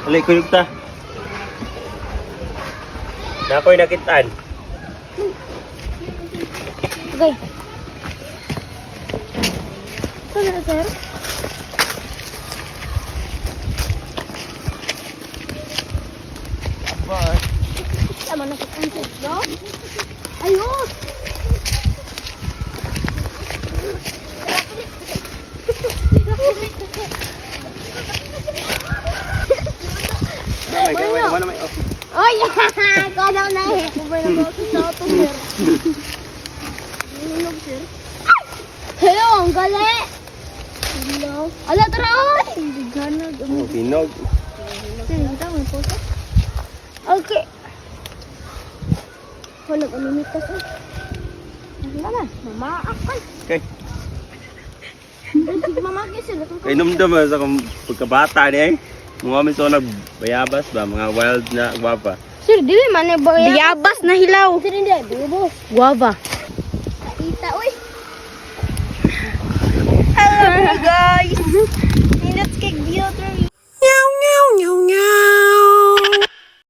Alay, kuyog ta. Na ako'y nakitaan. Okay. Saan na, sir? Tama na kita, sir. No? Ayos! May gamay, gamay, may. Oh. Ay! Kala na eh. Kubay na ako sa auto, sir. Hinog, sir. Ay! Hello, ang gali! Hello. Ala, tara! Ay! Ganag. Oh, hinog. Sir, kita mo yung photo? Okay. Wala ko lumitas eh. Wala na. Mamaakal. Okay. Ay, sige, mamaki sila. Kay numdum sa akong pagkabata ni eh. Mga kami so nagbayabas ba, mga wild na guwapa. Sir, dili man eh. Bayabas na hilaw. Sir, hindi. Bubos. Guava.